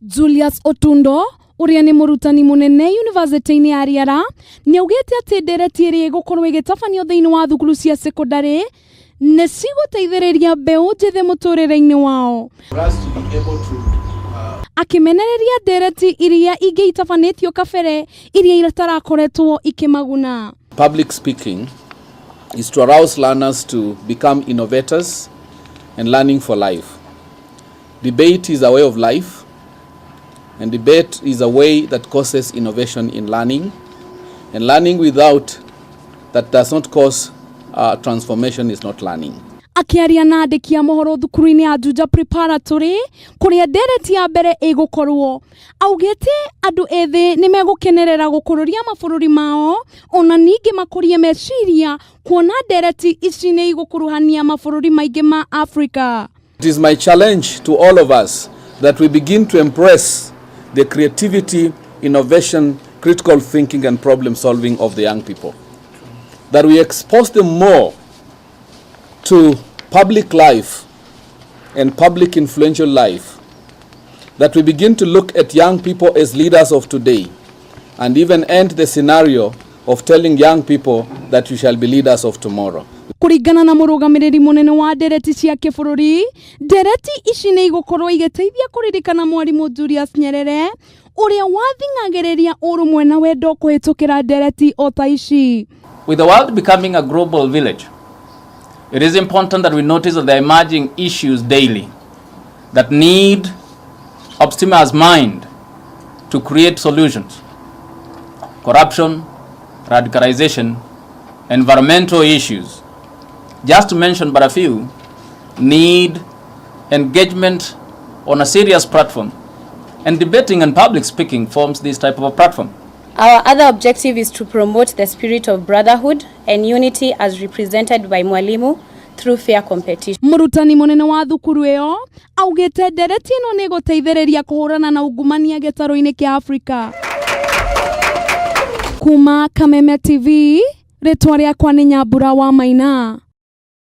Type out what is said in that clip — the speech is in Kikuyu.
Julius Otundo ũrĩa nĩ mũrutani mũnene yunivasĩtĩ-inĩ ya Riara nĩ augĩte atĩ ndereti ĩrĩa ĩgũkorwo ĩgĩtabanio thĩinĩ wa thukuru cia sekondarĩ nĩ cigũteithĩrĩria mbeũ njĩthĩ mũtũrĩre-inĩ wao. Akĩmenereria ndereti iria ingĩ itabanĩtio kabere iria itarakoretwo ikĩmaguna. Public speaking is to arouse learners to become innovators and learning for life. Debate is a way of life, and debate is a way that causes innovation in learning. And learning without that does not cause transformation is not learning. Akĩaria na andĩki a mohoro thukuru-inĩ ya Juja Preparatory kũrĩa ndereti ya mbere ĩgũkorwo, augĩte andũ ethĩ nĩ megũkenerera gũkũrũria mabũrũri mao ona ningĩ makũrie meciria kuona ndereti ici nĩ igũkuruhania mabũrũri maingĩ ma Afrika. It is my challenge to all of us that we begin to embrace the creativity, innovation, critical thinking, and problem solving of the young people. That we expose them more to public life and public influential life. That we begin to look at young people as leaders of today and even end the scenario of telling young people that you shall be leaders of tomorrow. Kũringana na mũrũgamĩrĩri mũnene wa ndereti cia kĩbũrũri, ndereti ici nĩ igũkorwo igĩteithia kũririkana mwarimũ Julius Nyerere ũrĩa wathing'agĩrĩria ũrũmwe na wendo kũhĩtũkĩra ndereti o ta ici. With the world becoming a global village, it is important that we notice that there are emerging issues daily that need optimised mind to create solutions. Corruption, radicalization, environmental issues, just to mention but a few, need engagement on a serious platform. And debating and public speaking forms this type of a platform. Our other objective is to promote the spirit of brotherhood and unity as represented by Mwalimu through fair competition. Mũrutani mũnene wa thukuru ĩyo augĩte ndereti ĩno nĩ ĩgũteithĩrĩria kũhũrana na ungumania gĩtarũ-inĩ kĩa Afrika. Kuma Kameme TV, rĩtwa rĩakwa nĩ Nyambura wa Maina.